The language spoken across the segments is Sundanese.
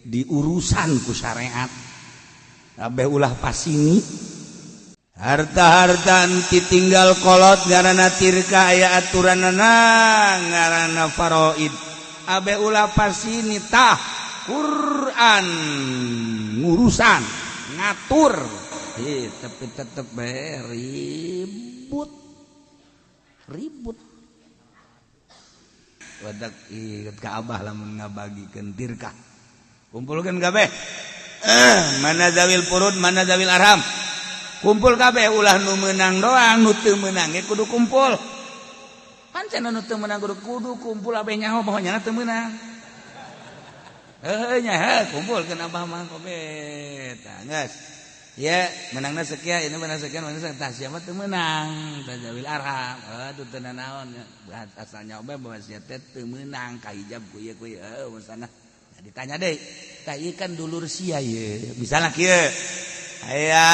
Diurusan ku syariat. Kabeh ulah pasini. Harta-harta tinggal kolot ngaranna tirka aya aturanana ngaranna faraid. Abeh ulah pasini tah Quran ngurusan ngatur. Tapi tetep bae ribut. Ribut. Wadak ieu ka Abah lamun ngabagikeun tirka. Kumpulkeun kabeh. Mana zawil furud, mana zawil arham. Kumpul kabeh ulah nu meunang doang, nu teu meunang ge kudu kumpul. Pancen nu teu meunang kudu kumpul abeh nyaho bahwa nyana teu meunang. Heuh nya heuh kumpulkeun abah mah kabeh. Tah geus. Ya, menangna sekian, ini menang sekian, menang sekian. Tah sia mah teu meunang, tah zawil arham. Aduh teu nanaon asalnya bae bahwa sia teh teu meunang kahijab ku ieu ku ieu heuh sana. Nah, ditanya deui, tah ieu kan dulur sia ieu. Misalna kieu. Aya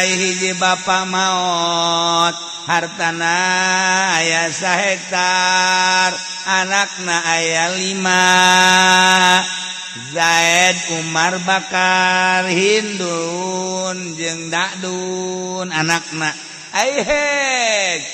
hiji bapak maot hartana aya sahektar anakna aya 5 Zaid Umar Bakar Hindun jeung Dakdun anakna ai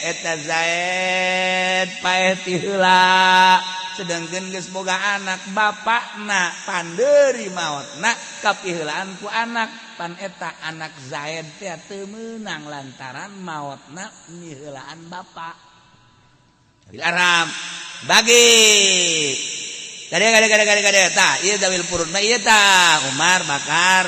eta Zaid paeh ti heula sedangkan geus boga anak bapakna pandeuri maotna kapiheulaan ku anak pan eta anak Zaid teh teu meunang lantaran maotna miheulaan bapak. Arham bagi kade kade kade kade kade tah ieu zawil furud mah ieu tah Umar Bakar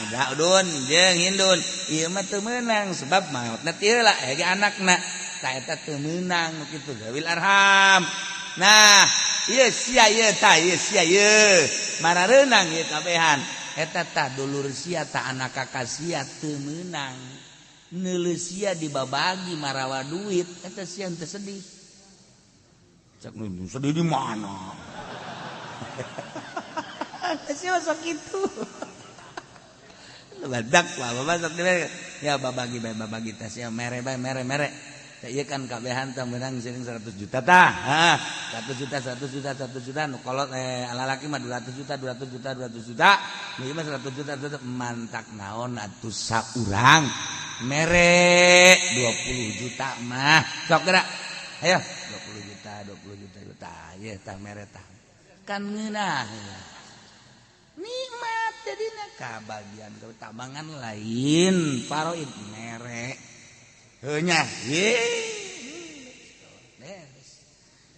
Daudun jeung Hindun ieu mah teu meunang sebab maotna ti heula ge anakna tah eta teu meunang kitu zawil arham. Nah ieu sia ieu tah ieu sia ieu marareunang ieu kabehan eta tah dulur sia tah anak kakak sia teu meunang neuleuh sia dibabagi marawa duit eta sia teu sedih. Cek sedih di mana? Sia sok kitu. Badak lah bapak sok ya babagi bae babagi tah sia mere bae mere mere. Iya kan kabehan tah menang sering 100 juta tah. Hah, 100 juta 100 juta 100 juta nu kolot alalaki mah 200 juta 200 juta 200 juta. Nu ieu mah 100 juta 100 mantak naon atuh saurang mere 20 juta mah. Sok gerak. Ayo 20 juta 20 juta juta ieu tah mere tah. Kan ngeunah. Nikmat jadina kabagian tabangan lain faraid mere. Nya,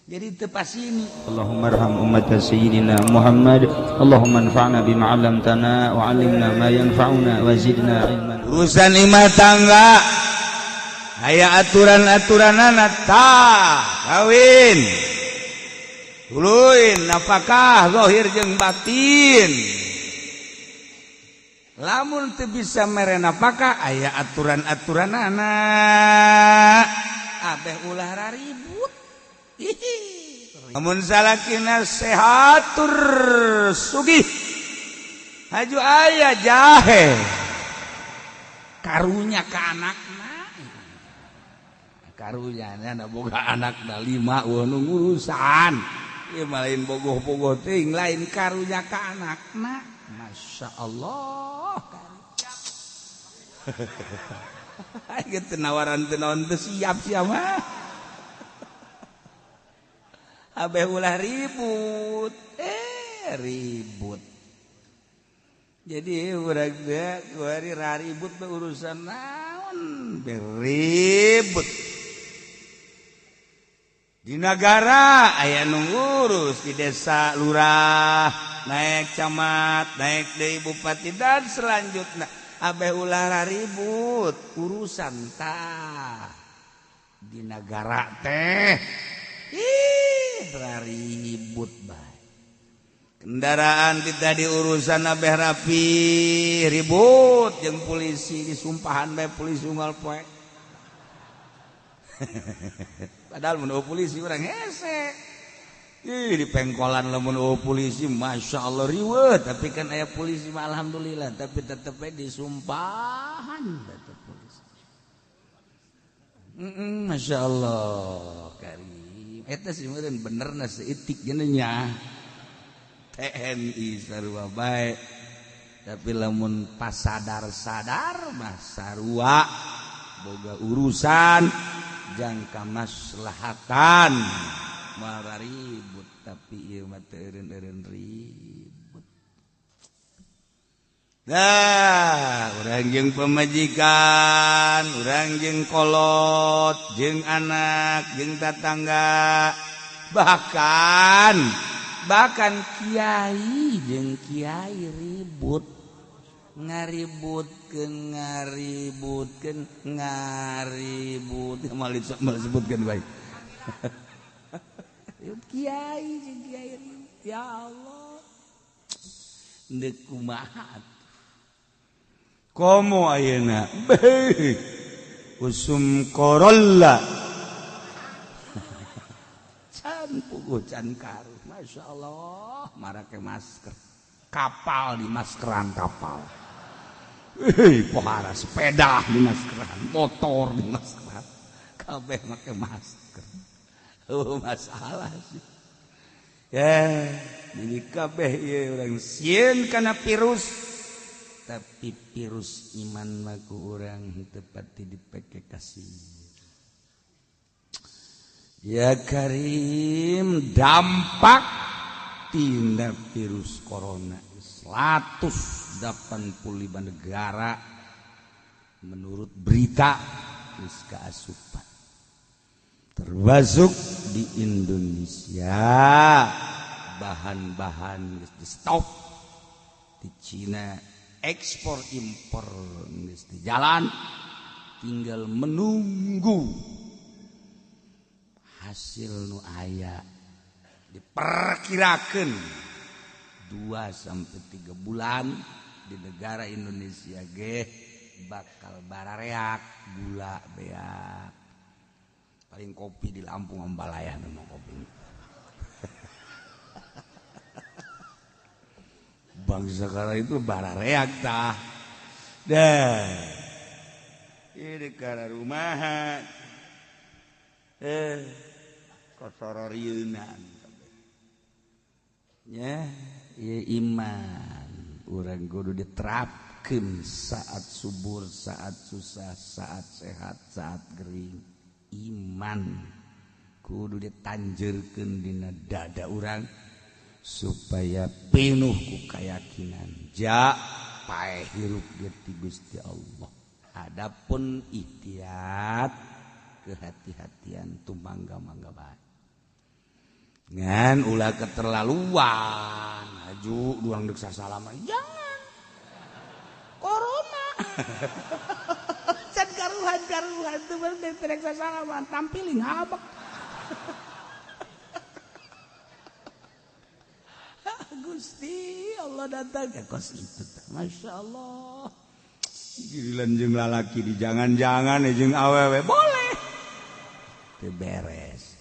jadi tepas ini. Allahumma arham ummat sayyidina Muhammad. Allahumma anfa'na bima 'allamtana wa 'allimna ma yanfa'una wa zidna ilman. Urusan imah tangga aya aturan-aturanana tah kawin. Tuluy nafkah zahir jeung batin. Lamun teu bisa mere nafkah aya aturan-aturanana. Abeh ulah raribut. Lamun salakina sehat tur sugih haju aya jahe karunya ka anakna. Karunya na boga anakna 5 eueuh nu ngurusan. Ieu mah lain bogoh-bogoh teuing lain karunya ka anakna. Masya Allah. Gitu nawaran teu naon teu siap sia mah. Abeh ulah ribut. Ribut. Jadi urang teh kuari raribut mah urusan naon beribut. Di negara aya nu ngurus, di desa lurah, naik camat, naik deui bupati dan selanjutnya. Abeh ulah ribut urusan tah di negara teh. Ih, ribut bae. Kendaraan tidak diurusan abeh rapi ribut jeung polisi disumpahan bae polisi unggal poe. Padahal mun polisi urang hese. Ih di pengkolan lamun polisi Masya Allah riweuh, tapi kan aya polisi mah alhamdulillah, tapi tetep we disumpahan tetep polisi. Masya Allah karim. Eta sih meureun benerna seutik nya. TNI sarua bae. Tapi lamun pas sadar-sadar mah sarua boga urusan jangka maslahatan malah ribut, tapi ieu mah teu eureun-eureun ribut. Nah, urang jeung pemajikan, urang jeung kolot, jeung anak, jeung tatangga, bahkan kiai jeung kiai ribut, ngaributkeun ngaributkeun ngaribut, malah sebutkeun baik. Kiai jeung kiai ribut, ya Allah. Deuk kumaha komo ayeuna beuh usum korolla can puguh can karuh. Masya Allah, marake masker, kapal di maskeran kapal, pohara sepeda di maskeran, motor di maskeran, kabeh make masker. Oh masalah sih ya, jadi kabeh ieu urang sieun kana virus, tapi virus iman mah ku urang henteu pati dipake kasih. Ya Karim, dampak tindak virus corona 185 negara menurut berita geus kaasupan, termasuk di Indonesia. Bahan-bahan geus di stop di Cina, ekspor impor geus di jalan, tinggal menunggu hasil nu aya. Diperkirakan 2 sampai 3 bulan di negara Indonesia ge bakal barareak gula beak, paling kopi di Lampung ambalaya nu kopi. Bangsa kala itu barareak tah. Dah. Ini kana rumahan. Kosororieunan. Ya, ieu iman urang kudu diterapkeun saat subur, saat susah, saat sehat, saat gering. Iman kudu ditanjeurkeun dina dada urang supaya penuh ku keyakinan ja paeh hirup di Gusti Allah. Adapun ikhtiar kehati-hatian tumangga-mangga bae. Ngan ulah keterlaluan, aju duang deuk sasalaman, jangan. Corona. Can karuhan-karuhan teu bener terek sasalaman, tampilin habek. Gusti Allah datang ke kos itu, Masya Allah. Giliran jeung lalaki di jangan-jangan jeung awewe boleh, teu beres.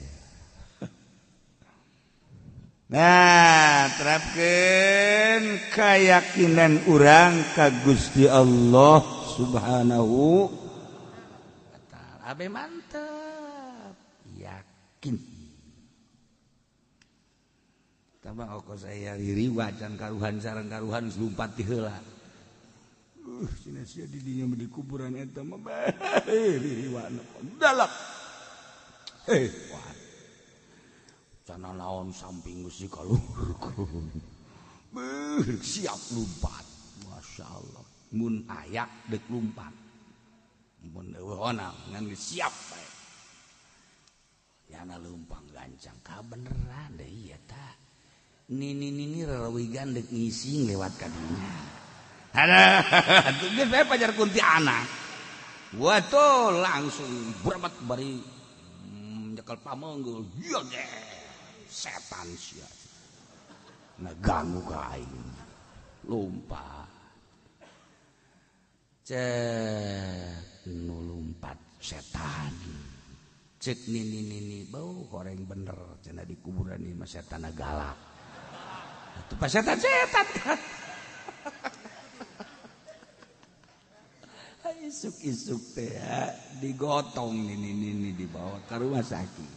Nah, terapkeun keyakinan urang ka Gusti Allah Subhanahu wa taala. Abe mantep, yakin. Tambah oko saya ririwa can karuhan sareng karuhan lumpat ti heula. Cenah sia di dinya di kuburan eta mah bae ririwana dalak. Wah. Cenah naon samping geus kaluhurkeun. Beuh, siap lumpat. Masya Allah. Mun aya deuk lumpat. Mun eueuh onang ngan geus siap bae. Yana leumpang gancang kabeneran deui ieu tah. Nini-nini rerawigan dek ngising lewat kadinya. Aduh, geus bae pajar kuntianak. Wah tuh langsung beramat bari nyekel pameunggul. Ieu ge setan sia. Nah ganggu ka aing. Lompat. Cek nu lumpat setan. Cek nini-nini bau goreng bener cenah di kuburan ieu mah setan galak. Itu pas setan-setan kan. Isuk-isuk teh digotong nini-nini dibawa ke rumah sakit.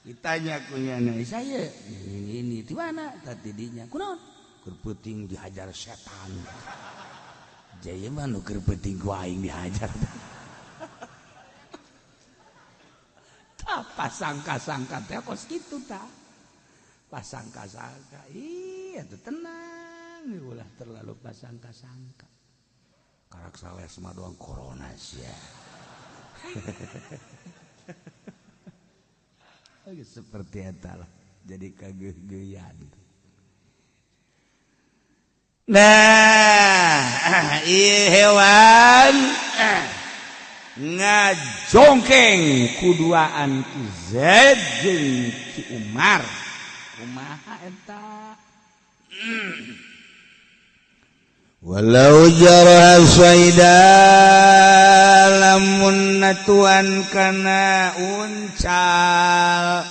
Ditanya kunyana saya ini di mana tadi dinya kunaon keur peuting dihajar setan. Jaya mah nu keur peuting ku aing dihajar. Tah pasangka-sangka teh kos kitu tah. Pasangka-sangka ih atuh tenang ulah terlalu pasangka-sangka. Karak sales mah doang corona sia. Seperti eta lah jadi kageuh-geuyan. Nah, ieu hewan ngajongkeng kuduaan Ki Zaid jeung Ki Umar. Kumaha eta? Walau jaraha saida lamun natuan kana uncal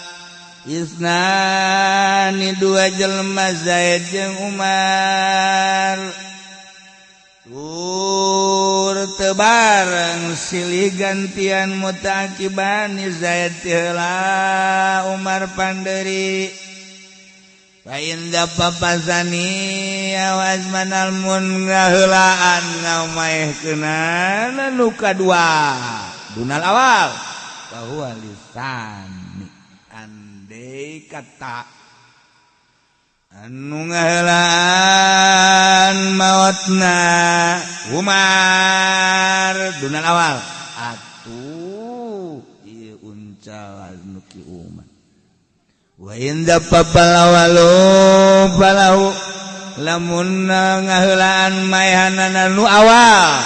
isnani dua jelma Zaid jeung Umar tur teu bareng silih gantian mutaakibani Zaid ti heula Umar panderi. Painda papasani awas manalmun ngaheulaan ngamaehkeunana nu kadua dunal awal bahwa lisani andai kata anu ngaheulaan maotna Umar dunal awal atuh ieu uncal nu ki Umar. Wa inda papalawalu falahu lamun ngaheulaan maehanana nu awal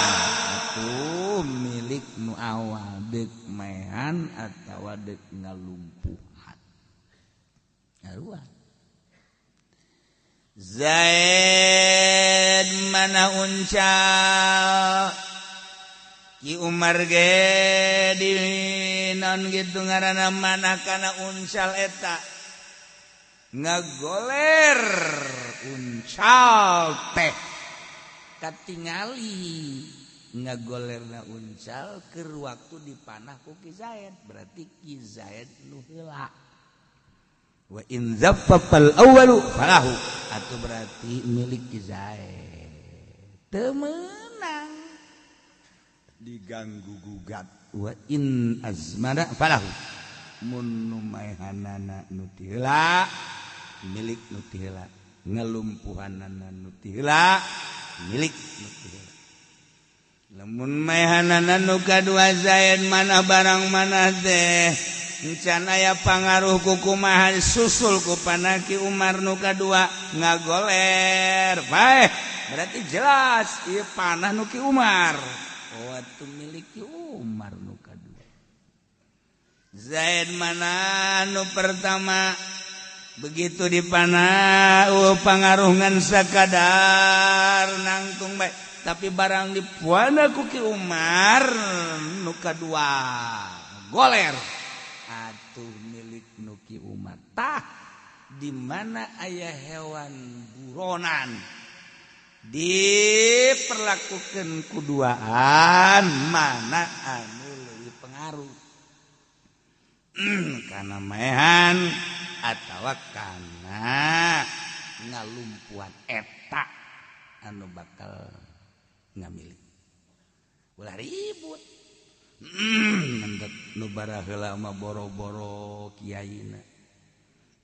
atuh milik nu awal deuk maehan atawa deuk ngalumpuhan. Ngaruah Zaid mana uncal Ki Umar ge di naon kitu ngaranna mana kana uncal eta ngagoler uncal teh katingali ngagolerna uncal keur waktu dipanah ku Ki Zaid berarti Ki Zaid nu heula. Wa in zaffal awwalu falahu atuh berarti milik Ki Zaid teu meunang diganggu gugat. Wa in azmana falahu mun nu maehanana nu ti heula milik nu ti heula, ngalumpuhanana nu ti heula milik nu ti heula. Lamun maehanana nu kadua Zaid mana barang mana teh encan aya pangaruh ku kumaha susul ku panaki Umar nu kadua ngagoler bae berarti jelas ieu panah nu ki Umar. Oh atuh milik ki Umar nu kadua. Zaid mana nu pertama begitu dipanah pangaruh ngan sakadar nangtung bae tapi barang dipuana ku Ki Umar nu kadua goler atuh milik nu Ki Umar. Tah di mana aya hewan buronan diperlakukan kuduaan mana anu leuwih pengaruh kana maehan atawa kana ngalumpuhan eta anu bakal ngamilik. Ulah ribut. Mendet nu baraheula mah boro-boro kiaina,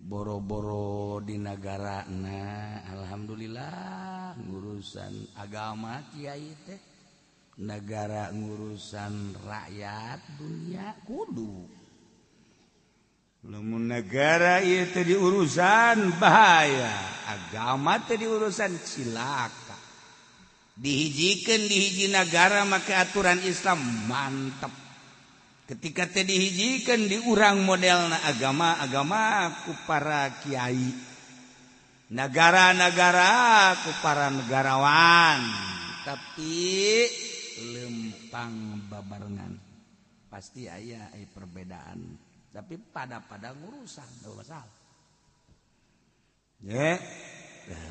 boro-boro di nagarana. Alhamdulillah ngurusan agama kiai teh, negara ngurusan rakyat dunia kudu. Lamun negara ieu teh diurusan bahaya, agama teh diurusan cilaka. Dihijikeun di hiji nagara make aturan Islam mantep. Ketika teh dihijikeun di urang modelna agama-agama ku para kiai, negara-negara ku para negarawan, tapi lempang babarengan pasti aya perbedaan. Tapi pada ngurusan enggak masalah. Ya,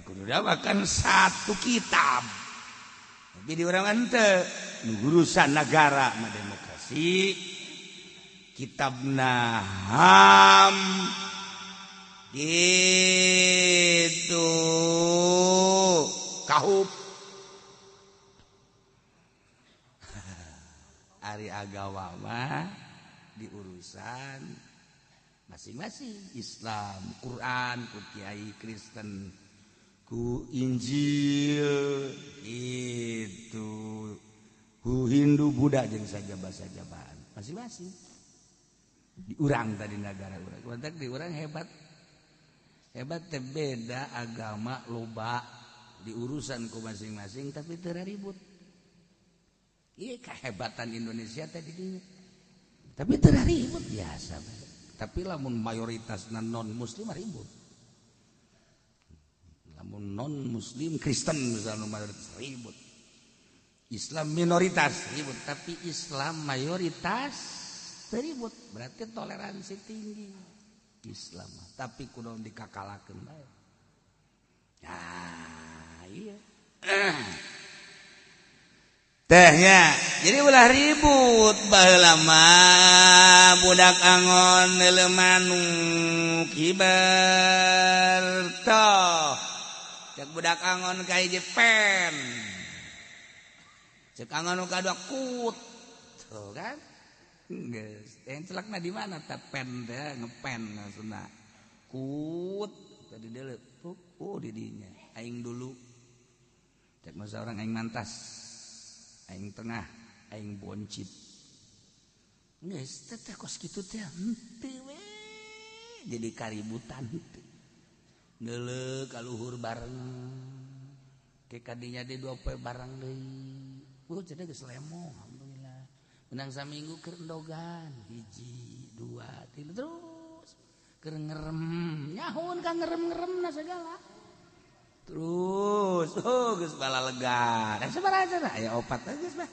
kudu bahkan satu kitab. Tapi di orang ente ngurusan negara mah demokrasi, kitabna HAM gitu kahup. Ari agama mah diurusan masing-masing, Islam, Quran, ku kiai Kristen, ku Injil itu, ku Hindu, Buddha jeung sajaba-sajabaan masing-masing. Diurang tadi negara urang, mantak diurang hebat. Hebat teh beda agama loba diurusan ku masing-masing tapi teu ribut. Iya kehebatan Indonesia tadi dinya. Tapi teu ribut biasa. Tapi lamun mayoritas non muslim ribut. Lamun non muslim Kristen misalnya mayoritas ribut. Islam minoritas ribut, tapi Islam mayoritas ribut. Berarti toleransi tinggi Islam. Tapi kudu dikakalakeun bae. Nah, iya. Tehnya, jadi ulah ribut baheula mah budak angon neuleuh manuk hiber toh. Cek budak angon ka hiji pen. Cek angon nu kadua kut. Tuh kan? Geus, celakna di mana tah pen teh ngepen maksudna. Kut tadi deuleu. Oh di dinya. Aing dulu. Cek masa orang aing mantas. Aing tengah, aing boncit. Geus teh teh kos kitu teh henteu we. Jadi kaributan henteu. Neuleuh ka luhur bareng. Ke kadinya di dua poe bareng deui. Cenah geus lemo alhamdulillah. Menang saminggu keur endogan, hiji, dua, tilu terus keur ngerem. Nyahun ka ngerem-ngeremna segala. Terus, oh geus balalega. Sabaraha cenah? Aya opat geus mah.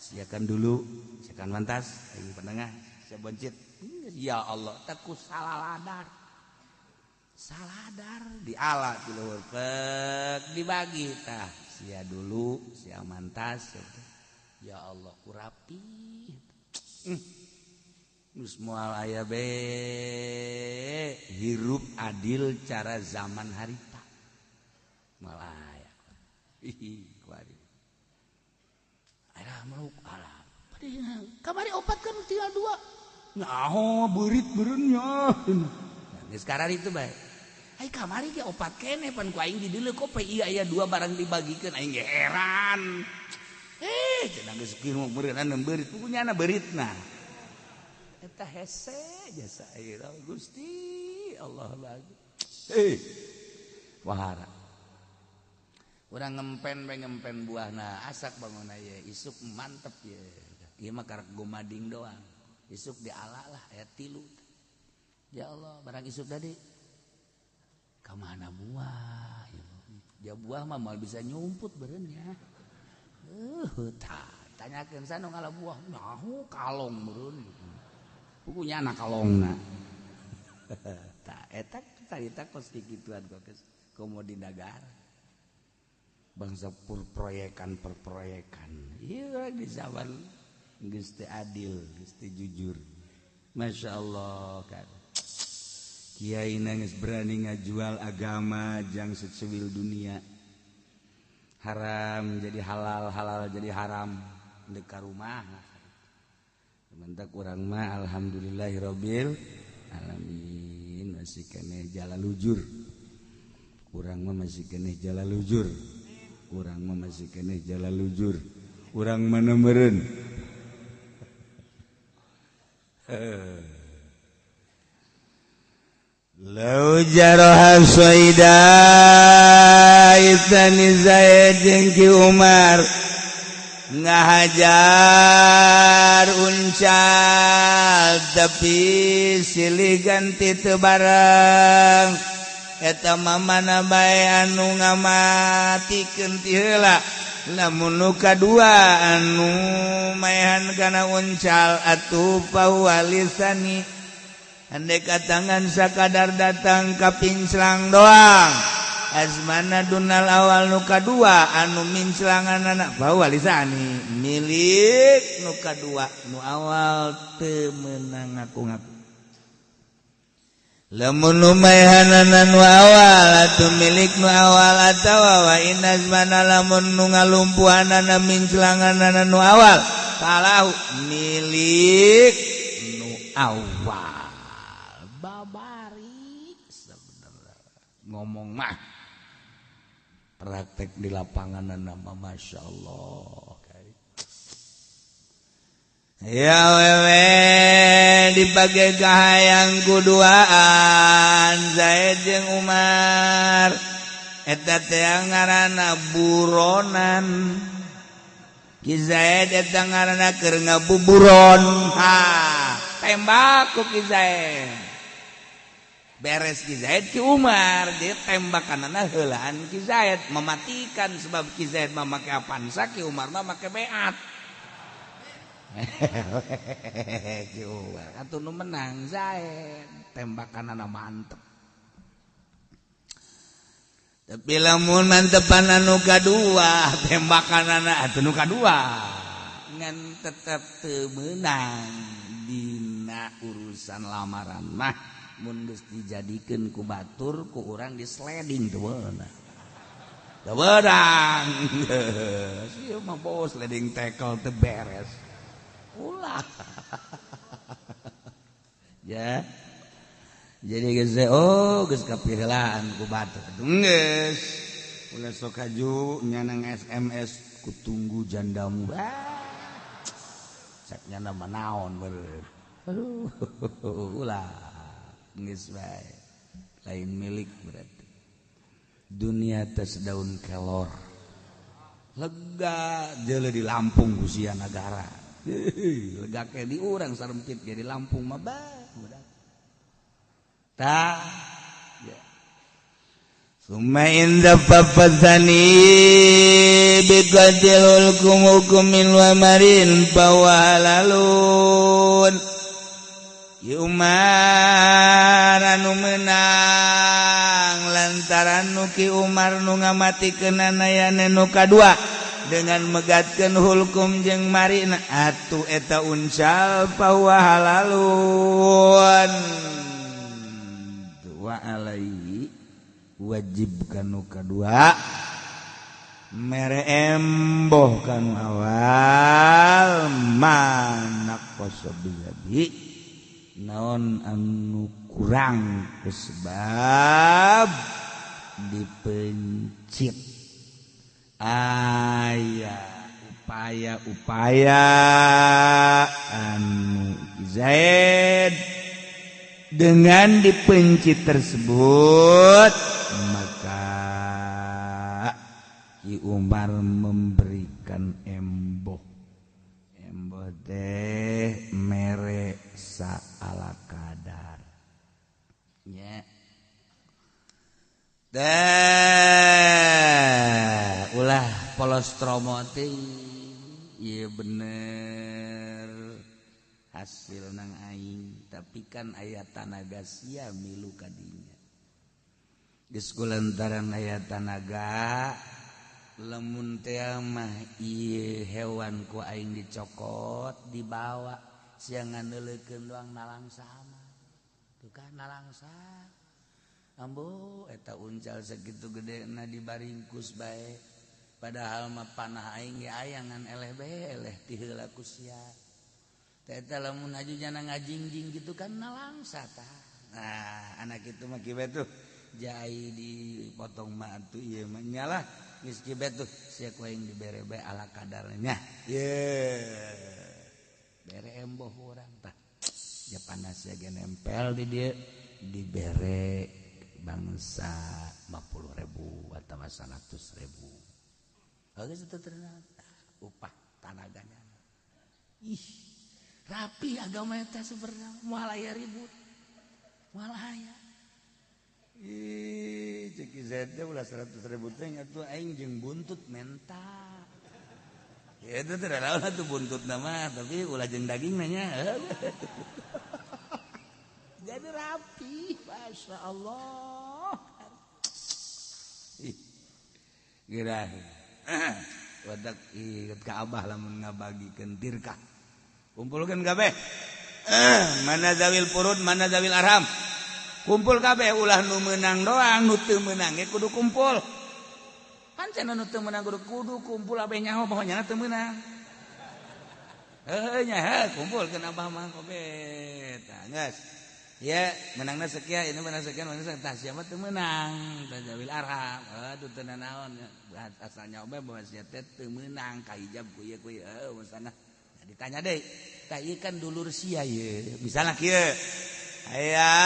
Siakan dulu, siakan mantas, aing penengah, sia boncit. Ya Allah, teh ku saladar. Saladar diala di luhur pek dibagi tah. Sia dulu, sia mantas. Ya Allah, ku rapi. Geus moal aya be hirup adil cara zaman harita. Malaya. Ih, kuari. Alah meluk alah. Kamari opat kan tinggal dua. Nyaho beurit beureunnya. Nah, sekarang itu bae. Ai kamari ge opat kene pan ku aing di dieu kok ieu aya dua barang dibagikeun aing ge heran. Cenah geus kieu meureunna beurit pukunya na beuritna. Eta hese jasa ieu Gusti Allah lagi. Wahara. Urang ngempen bae ngempen buahna asak bangun aya isuk mantep ye. Ieu mah karek gomading doang. Isuk diala lah aya tilu. Ya Allah, barang isuk tadi ka mana buah? Ya buah mah moal bisa nyumput beureunnya. Tah tanyakeun sana ngala buah nyaho kalong meureun. Pukunya anak kalongna. Tah eta carita kos kikituan kok komo di nagara. Bangsa perproyekan iya di zaman geus teu adil, geus teu jujur. Masya Allah kan. Kiai geus berani ngajual agama jang secuil dunia. Haram jadi halal, halal jadi haram. Deuk ka rumah. Mentak urang mah alhamdulillahirabbil alamin masih keneh jalan lujur. Urang mah masih keneh jalan lujur. Urang mah masih keneh jalan lujur. Urang mana meureun. Lau jaraha saida itani Zaid jeung Ki Umar ngahajar uncal tapi silih ganti teu bareng. Eta mamana bae anu ngamatikeun ti heula lamun nu kadua anu maehan kana uncal atuh pawalisani andai katangan sakadar datang ka pinclang doang Azmana dunal awal nu kadua anu minclanganana bahwa lisani milik nu kadua nu awal teu meunang ngaku-ngaku. Lamun nu maehanana nu awal atuh milik nu awal atawa wa in azmana lamun nu ngalumpuhanana minclanganana nu awal falahu milik nu awal. Babari sebenarnya ngomong mah praktek di lapangan nama Masya Allah. Ya wewe dipakai kahayang kuduaan Zaid jeung Umar eta teh ngaranna buronan. Ki Zaid eta ngaranna keur ngabuburon. Ha, tembak ku Ki Zaid. Beres Ki Zaid Ki Umar dia tembakanana heulaan Ki Zaid mematikan sebab Ki Zaid mah make Avanza, Ki Umar mah make Beat. Ki Umar atuh nu menang Zaid tembakanana mantep. Tapi lamun mantepan anu kadua tembakanana atuh nu kadua ngan tetep teu meunang dina urusan lamaran mah mun geus dijadikeun ku batur ku urang di sliding teu beunang. Teu beunang. Sieu mah bos sliding tackle teu beres. Ulah. Ya. Jadi geus oh geus kapiheulaan ku batur. Geus. Ulah sok haju nyanang SMS ku tunggu jandamu. Ah. Cek nyana mah naon beureum. Aduh, ulah. Geus bae. Lain milik berarti. Dunia tes daun kelor. Lega jeuleuh di Lampung ku sia nagara. Lega ke di urang sarempit ge di Lampung mah bah budak. Tah. Ya. Summa inda fafathani biqatil hukum hukumin wa marin fawalalun. Ki Umar anu menang lantaran nu Ki Umar nu ngamatikeunana yane nu kadua dengan megatkeun hulkum jeung marina atuh eta uncal fahuwa halalun. Wa alaihi wajib kanu kadua mere emboh kanu awal manak qosobihi naon anu kurang sebab dipencit. Aya upaya-upaya anu Zaid dengan dipencit tersebut maka Ki Umar memberikan emboh. Emboh teh mere saala kadar. Nya. Teh ulah polos tromo teh ieu bener hasil nang aing tapi kan aya tanaga sia milu kadinya. Geus kulantaran aya tanaga lamun teh mah ieu hewan ku aing dicokot dibawa sia nganeuleukeun doang nalangsa mah. Tuh kan nalangsa. Ambo eta uncal segitu gedena dibaringkus bae. Padahal mah panah aing ge aya ngan eleh bae eleh ti heula ku sia. Eta lamun aju jana ngajingjing gitu kan nalangsa tah. Nah, anak itu mah kieu tuh jai dipotong mah atuh ieu mah nyalah geus kieu tuh sia ku aing dibere bae ala kadarnya. Ye. Bere emboh urang tah. Ja panas ge nempel di dieu dibere bangsa 50.000 atau 100.000. Geus teu ternyata upah tanaganya. Ih, rapi agama eta sebenarnya moal aya ribut. Moal aya. Ih, cek Zaid teh ulah 100.000 teh atuh aing jeung buntut menta. Ya itu teh lawan atuh buntut mah, tapi ulah jeung daging nanya. Jadi rapi, Masya Allah. Geura wadak inget ka Abah lamun ngabagikeun tirkah. Kumpulkeun kabeh. Mana zawil furud, mana zawil arham. Kumpul kabeh, ulah nu meunang doang, nu teu meunang ge kudu kumpul. Pancen nu teu meunang kudu kudu kumpul, abeh nyaho bahwa nyana teu meunang. Heuh nya heuh kumpulkeun Abah mah kabeh. Tah geus. Ya, menangna sekian, ini menang sekian, menang sekian. Tah siapa teu meunang? Tah zawil arham. Aduh, teu nanaon. Asalnya obe bahwa sia teh teu meunang kahijab ku ieu ku ieu. Heuh sana. Nah, ditanya deui. Tah ieu kan dulur sia ieu. Misalnya kieu. Aya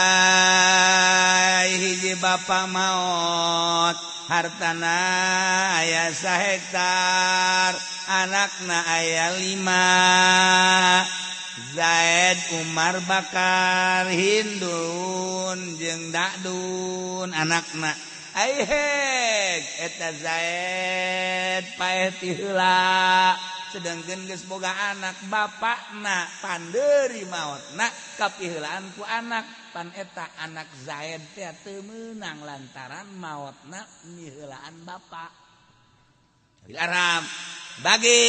hiji bapak maot, hartana aya sahektar, anakna aya 5, Zaid, Umar, Bakar, Hindun jeung Dakdun anakna. Ai eta Zaid paeh ti heula, sedangkan geus boga anak, bapakna pandeuri maotna kapiheulaan ku anak. Pan eta anak Zaid teh teu meunang lantaran maotna miheulaan bapak. Haram bagi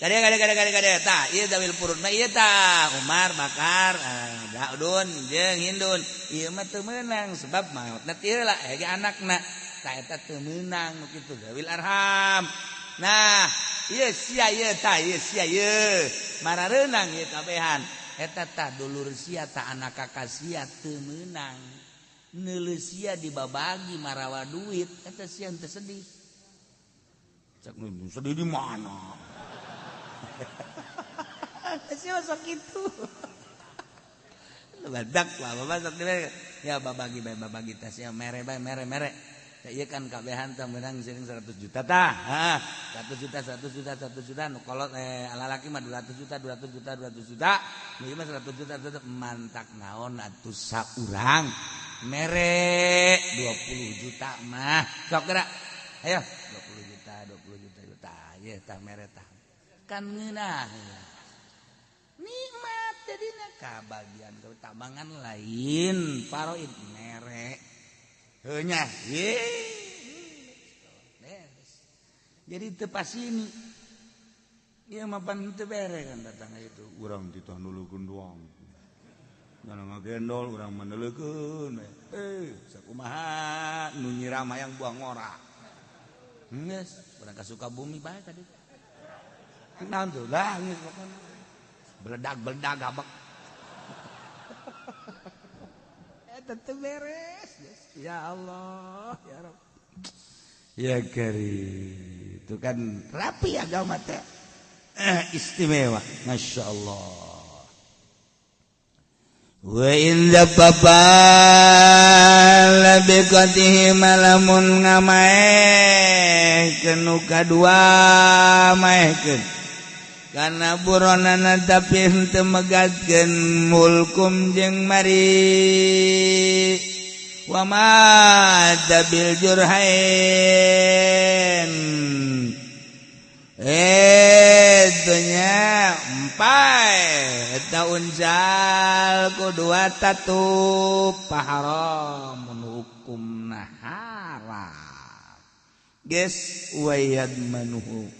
kade kade kade kade kade. Tah ieu zawil furud mah ieu, tah Umar, Bakar, Daudun jeung Hindun ieu mah teu meunang sebab maotna ti heula hege anakna. Tah eta teu meunang nu kitu zawil arham. Nah ieu sia ieu, tah ieu sia ieu marareunang ieu kabehan eta, tah dulur sia, tah anak kakak sia teu meunang. Neuleuh sia dibabagi marawa duit eta sia teu sedih. Cek sedih di mana? Sia sok kitu. Badak lah bapak sok ya babagi bae, babagi tah sia mere bae, mere mere. Iya kan kabehan tah menang sering 100 juta tah. Hah, 100 juta, 100 juta, 100 juta. Nu kolot alalaki mah 200 juta, 200 juta, 200 juta. Nu ieu mah 100 juta, 100. Mantak naon atuh saurang mere 20 juta mah. Sok gerak. Ayo 20 juta, 20 juta juta. Ieu tah mere tah. Kan ngeunah. Nikmat jadina kabagian tabangan lain faraid mere. Heunya, jadi teu sini. Ieu mah pan teu bere kan datang itu. Urang titah nulukeun doang. Nyana ngagendol urang mah neuleukeun. Sakumaha nu nyiram hayang buang ngora. Geus, urang ka Sukabumi bae tadi. Naon tuh? Lah geus pokona. Beledag-beledag gabek. Eta teu beres. Ya Allah, ya Rabb. Ya Karim. Itu kan rapi agama teh. Istimewa, Masya Allah. Wa in dzababa labiqatihi malamun ngamaehkeun nu kadua maehkeun kana buronana tapi henteu megatkeun mulkum jeung mari wa ma bil jurhain nya empai eta unjal ku dua tatu paharamun hukumna haram geus wayad manuhu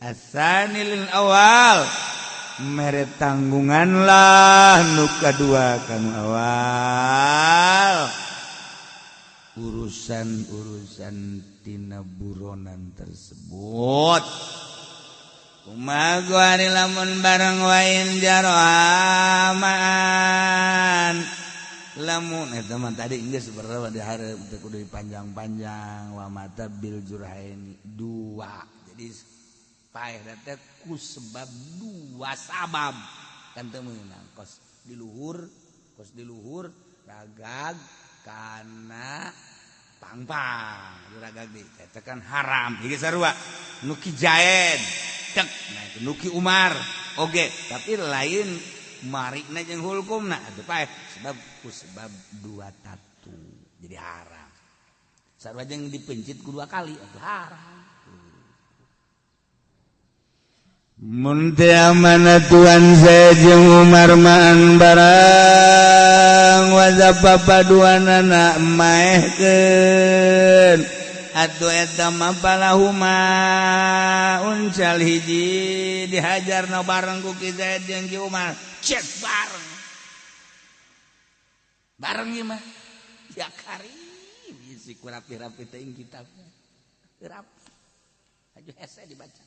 asanil awal mere tanggungan lah nu kadua kanu awal urusan-urusan tina buronan tersebut. Kumaha ari lamun bareng wain jaroaman lamun eta mah tadi geus berapa di hareup teh kudu dipanjang-panjang wa mata bil jurhaini dua. Jadi paeh teh ku sebab dua sabab kan teu meunang kos di luhur ragag kana pangpang ragag di eta kan haram ieu sarua nu Ki Zaid tek nah nu Ki Umar oge tapi lain marikna jeung hulkumna atuh paeh sebab ku sebab dua tatu jadi haram sarua jeung dipencit ku dua kali atuh haram. Mun teu amanah Tuan Zaid jeung Umar maan barang wazapa paduanana maehkeun. Atuh eta mah balahuma uncal hiji dihajarna bareng ku Ki Zaid jeung Ki Umar. Cek bareng. Bareng ieu mah. Ya karim isi ku rapi-rapi teuing kitabna. Rapi. Aju hese dibaca.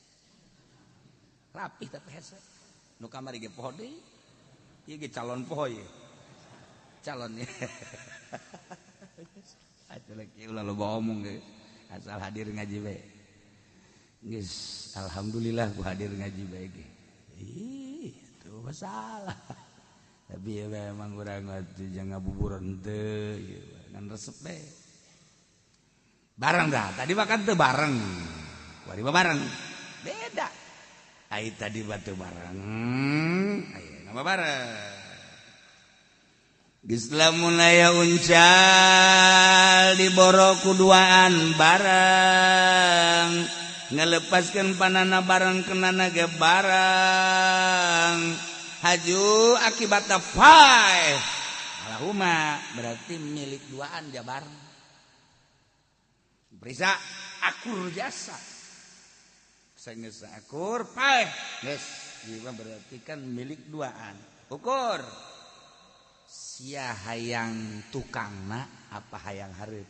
Rapi tapi hese. Nu kamari ge poho deui. Ieu ge calon poho ieu. Calon ieu. Atuh lagi ulah loba omong ge. Asal hadir ngaji bae. Geus alhamdulillah ku hadir ngaji bae ge. Ih, itu masalah. Tapi ya memang urang atuh jangan ngabuburan teu ieu ngan resep bae. Bareng dah, tadi makan teu bareng. Kuari mah bareng. Beda. Ai tadi mah teu bareng, ayeuna mah bareng. Geus lamun aya uncal diboro kuduaan bareng, ngalepaskeun panana bareng kenana ge bareng. Haju akibatna paeh. Alahuma berarti milik duaan jabar. Periksa akur jasa. Sanggeus akur paeh. Geus, ieu berarti kan milik duaan. Ukur. Sia hayang tukangna apa hayang hareup?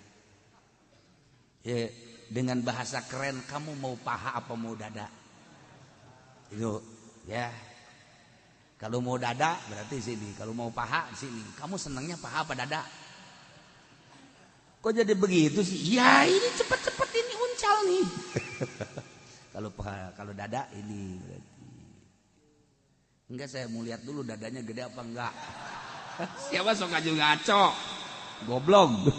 Ya, dengan bahasa keren kamu mau paha apa mau dada? Itu ya. Kalau mau dada berarti sini, kalau mau paha sini. Kamu senangnya paha apa dada? Kok jadi begitu sih? Ya ini cepet-cepet ini uncal nih. Kalau paha, kalau dada ini berarti. Enggak, saya mau lihat dulu dadanya gede apa enggak. Siapa sok aja ngaco, goblok.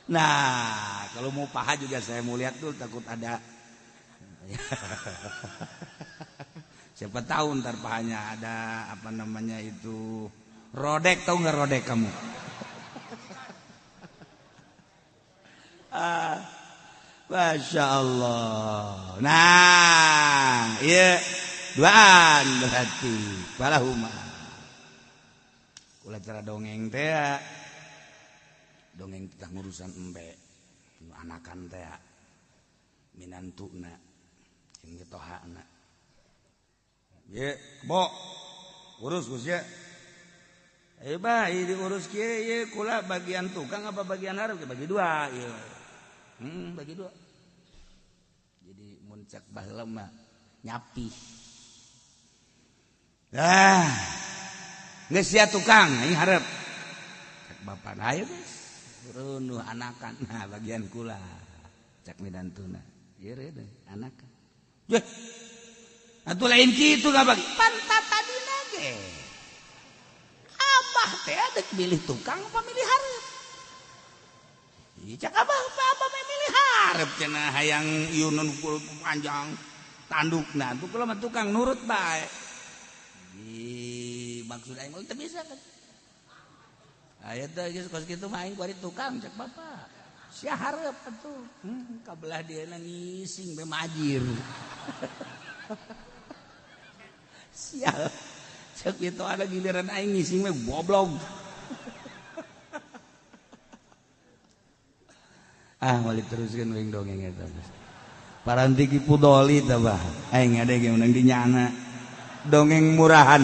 Nah, kalau mau paha juga saya mau lihat dulu, takut ada. Siapa tahu ntar pahanya ada apa namanya itu rodek, tahu nggak rodek kamu? Ah, Masya Allah. Nah, iya duaan berarti balahuma. Ulah cara dongeng teh, dongeng tentang urusan embe, anakan teh, minantuna, jeung mitohana. Ye, bo, urus Gus ya. Eh bah, diurus kieu ye kula bagian tukang apa bagian hareup? Bagi dua ieu. Bagi dua. Jadi mun cek baheula mah nyapi. Ah. Geus sia tukang, aing hareup. Cek bapak ayo geus. Reunuh anakan, nah bagian kula. Cek midantuna. Ieu reunuh anakan. Yeuh. Atuh lain kitu ngabagi. Pantat tadina ge. Abah teh dek milih tukang apa milih hareup? Ih cek abah abah mah milih hareup cenah hayang ieu nu panjang tandukna. Atuh kula mah tukang nurut bae. Ih, maksud aing mah teu bisa kan. Aya teh geus kos kitu mah aing kuari tukang cek bapak. Sia hareup atuh. Kabelah dieuna ngising be majir. Sial. Cek itu ada giliran aing ngising mah goblok. Ah, balik teruskeun wing dongeng eta. Paranti ki pudoli tah bah. Aing ada ge meunang dinyana. Dongeng murahan.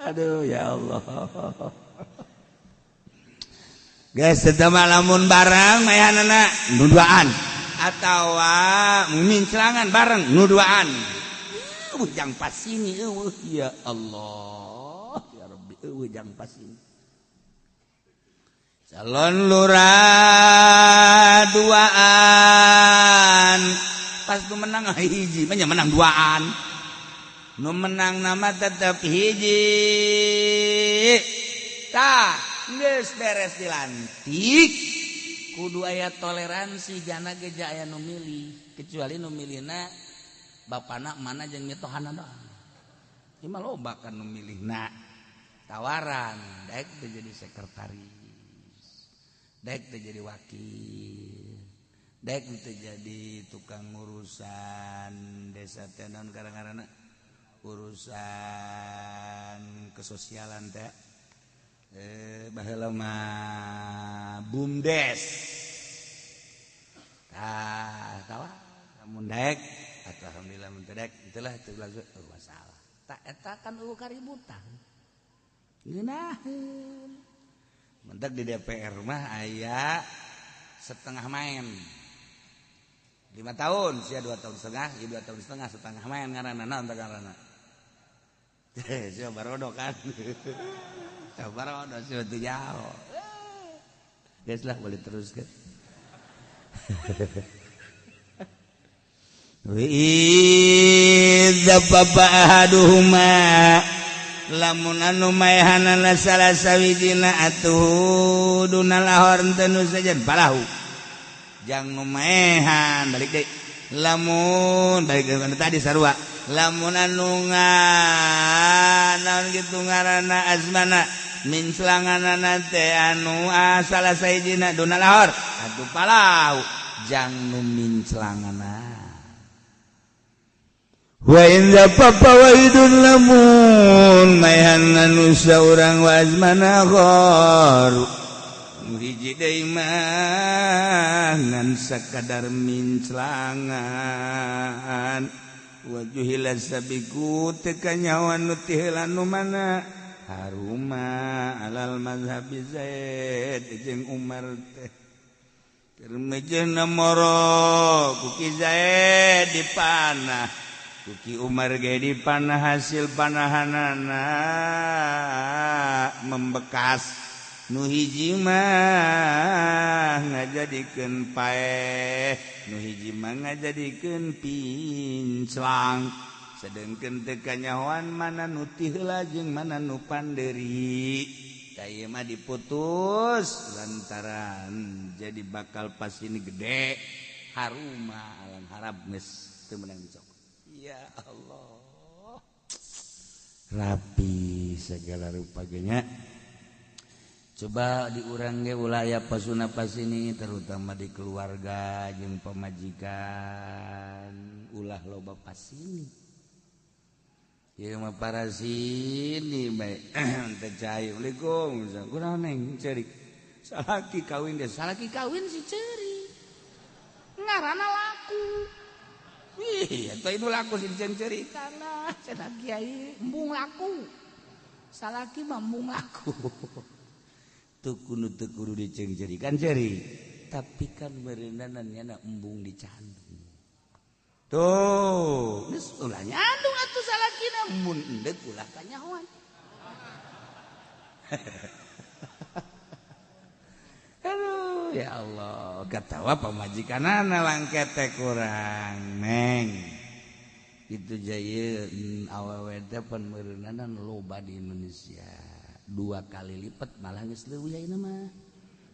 Aduh ya Allah. Guys, tetep lamun bareng mayanana nu duaan atawa minclangan bareng nu duaan. Eueuh jang pas sini eueuh ya Allah ya Rabbi eueuh jang pas sini. Calon lurah duaan pas nu menang hiji mah menang duaan. Nu menang nama tetep hiji. Tah geus beres dilantik kudu aya toleransi jana ge aya nu milih kecuali nu milihna bapana mana jeung mitohana doang. Ieu mah loba kan nu milihna tawaran daek teu jadi sekretaris, daek teu jadi wakil, daek teu jadi tukang urusan desa teh naon karang-karangna urusan kesosialan teh. Baheula mah BUMDes. Tah tawa lamun daek atuh alhamdulillah mun teu daek itulah teu langsung masalah. Tak eta kan eueuh kaributan. Ngeunaheun. Mentak di DPR mah aya setengah main. 5 tahun, sia 2 tahun setengah, ieu 2 tahun setengah, setengah main ngaranna naon teh ngaranna. Sia barodo kan. Barodo sia teu jauh. Geus lah boleh teruskeun. Idza baba ahaduhuma lamun anu maehanana salah sawijina atuh dunal ahor teu nu sejen palahu jang nu maehan balik deui lamun balik deui tadi sarua lamun anu naon kitu ngaranna azmana min selanganana teh anu salah sahijina dunal ahor atuh palahu jang nu mincelangana. Wa in papa wahidun lamun maehan anu saurang wa azmana ghar hiji deui mah ngan sakadar minclangan wajuhila sabiku teu kanyawan nu ti heula nu mana haruma alal mazhabi Zaid jeung Umar teh keur mejeuna moro ku Ki Zaid dipanah Kuki Umar ge dipanah hasil panahanana membekas nu hiji mah ngajadikeun paeh nu hiji mah ngajadikeun pinclang sedengkeun teu kanyahoan mana nu ti heula jeung mana nu pandeuri tah ieu mah diputus lantaran jadi bakal pas ini gede haruma alam harap geus teu meunang dicokot. Ya Allah, rapi segala rupanya. Coba diurang ge ulah aya pasuna pasini terutama di keluarga jeung pamajikan ulah loba pasini. Ieu mah parasini bae teu cai. Assalamualaikum. Kunaon neng ceurik. Salaki kawin deh, salaki kawin si ceurik. Ngaranna laku. Ih, eta itu laku sih diceng cerita lah, cenah kiai embung laku. Salaki mah embung laku. Teu kudu teu kudu diceng-cerikan ceri. Tapi kan meureunan nya embung dicandung. Tuh, geus ulah nyandung atuh salakina mun endek ulah kanyahoan. Aduh, ya Allah, katawa pamajikanana langkete kurang neng. Itu jaya awewe teh pan meureunanan loba di Indonesia. 2 kali lipat malah geus leuwih ayeuna mah.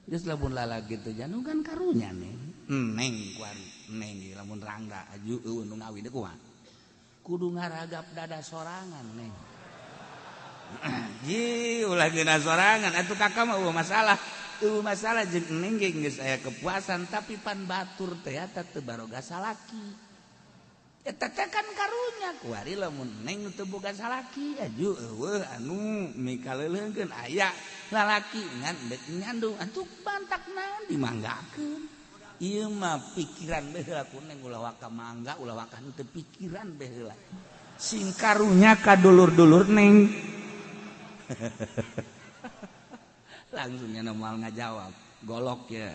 Geus lamun lalaki teh janu kan karunya neng. Neng kuari, neng lamun rangga aju eueuh nu ngawin teh kumaha. Kudu ngaragap dada sorangan neng. Ji ulah geuna sorangan atuh kakak mah eueuh masalah. Eueuh masalah jeung neng ge geus aya kepuasan tapi pan batur teh eta teu baroga salaki. Eta teh kan karunya kuari lamun neng teu boga salaki aju eueuh anu mikaleuleungkeun aya lalaki ngan deuk nyandung atuh bantak naon dimanggakeun. Ieu mah pikiran bae heula ku neng ulah waka mangga ulah waka teu pikiran bae heula. Sing karunya ka dulur-dulur neng. Langsungnya normal ngajawab golok ya.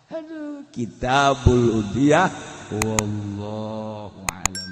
Aduh, Kitabul Udhiyah wallahu a'lam.